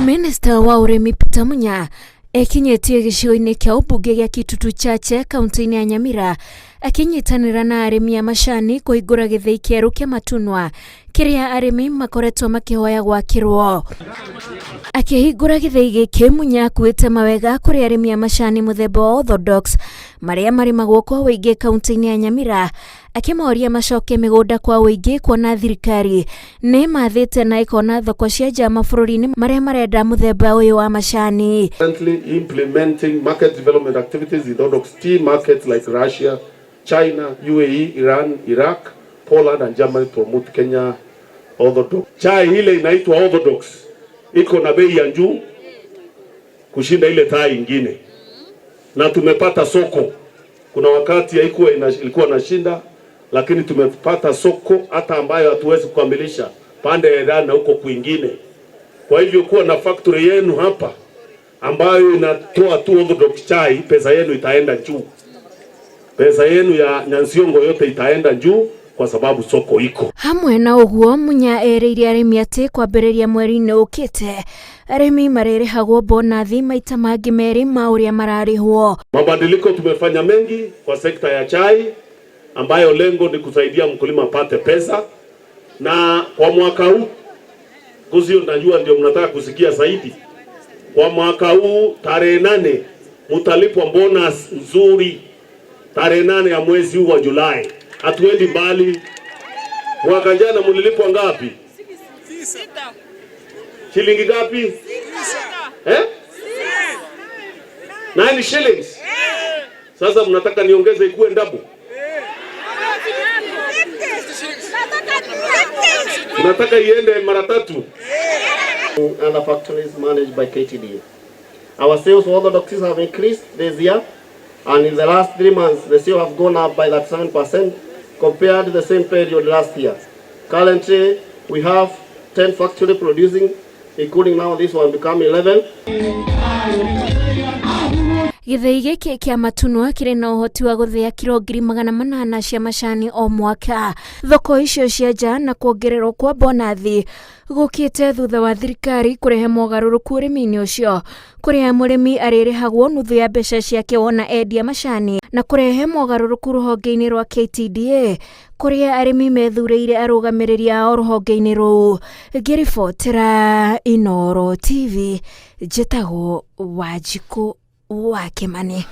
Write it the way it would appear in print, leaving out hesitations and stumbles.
Minista wa ũrĩmi Peter Munya ekinyĩtie gĩcigo-inĩ kĩa ũmbunge gĩa Kitutu Chache kaunti-inĩ ya Nyamira akĩnyitanĩra na arĩmi a macani kũhingũra gĩthĩi kĩerũ kĩa Matunwa kĩrĩa arĩmi makoretwo makĩhoya gwakĩrwo. Akĩhingũra gĩthĩi gĩkĩ Munya akuĩte mawega kũrĩ arĩmi a macani mũthemba wa Orthodox marĩa marĩmagwo kwa ũingĩ kaunti-inĩ ya Nyamira akĩmoria macoke mĩgũnda kwa ũingĩ kuona thirikari nĩ ĩmathĩte na ĩkona thoko cia nja mabũrũri-inĩ marĩa marenda mũthemba ũyũ wa macani. Currently implementing market development activities in Orthodox tea markets like Russia, China, UAE, Iran, Iraq, Poland and Germany to promote Kenya Orthodox. Chai ile inaitwa Orthodox iko na bei ya juu kushinda ile chai ingine, na tumepata soko. Kuna wakati haikuwa ilikuwa na shinda, lakini tumepata soko hata ambayo hatuwezi kukamilisha pande ya Iran na huko kwingine. Kwa hivyo kuwa na factory yenu hapa ambayo inatoa tu Orthodox chai, pesa yenu itaenda juu, pesa yenu ya Nyansiongo yote itaenda juu kwa sababu soko iko. Hamwe na ũguo Munya erĩire arĩmi atĩ kwambĩrĩria mweri-inĩ ũkĩte arĩmi marĩrĩhagwo bonathi maita mangĩ merĩ ma ũrĩa mararĩhwo. Mabadiliko tumefanya mengi kwa sekta ya chai ambayo lengo ni kusaidia mkulima apate pesa, na kwa mwaka huu kuzio, najua ndio mnataka kusikia zaidi. Kwa mwaka huu tarehe 8 mtalipwa bonus nzuri, tarehe 8 ya mwezi huu wa Julai. Hatuendi mbali. Mwaka jana mlilipwa ngapi? Shilingi ngapi? Eh? 9 shillings. Sasa mnataka niongeze ikuwe double? Mnataka iende mara tatu? Other factories managed by KTDA. Our sales for Orthodox have increased this year, and in the last 3 months, the sales have gone up by that 7% compared to the same period last year. Currently, we have 10 factories producing, including now this one become 11. Gĩthĩi gĩkĩ kĩa Matunwa kĩrĩ na ũhoti wa gũthĩa kiro 800,000 cia macani o mwaka. Thoko icio cia nja na kuongererwo kwa bonathi gũkĩte thutha wa thirikari kũrehe mogarũrũku ũrĩmi-inĩ ũcio kũrĩa mũrĩmi arĩrĩhagwo nuthu ya mbeca ciake wona endia macani na kũrehe mogarũrũku rũhonge-inĩ rwa KTDA kũrĩa arĩmi methurĩire arũgamĩrĩri ao rũhonge-inĩ rũu. Ngĩribotera Inooro TV, njĩtagwo Wanjikũ wa Kĩmani.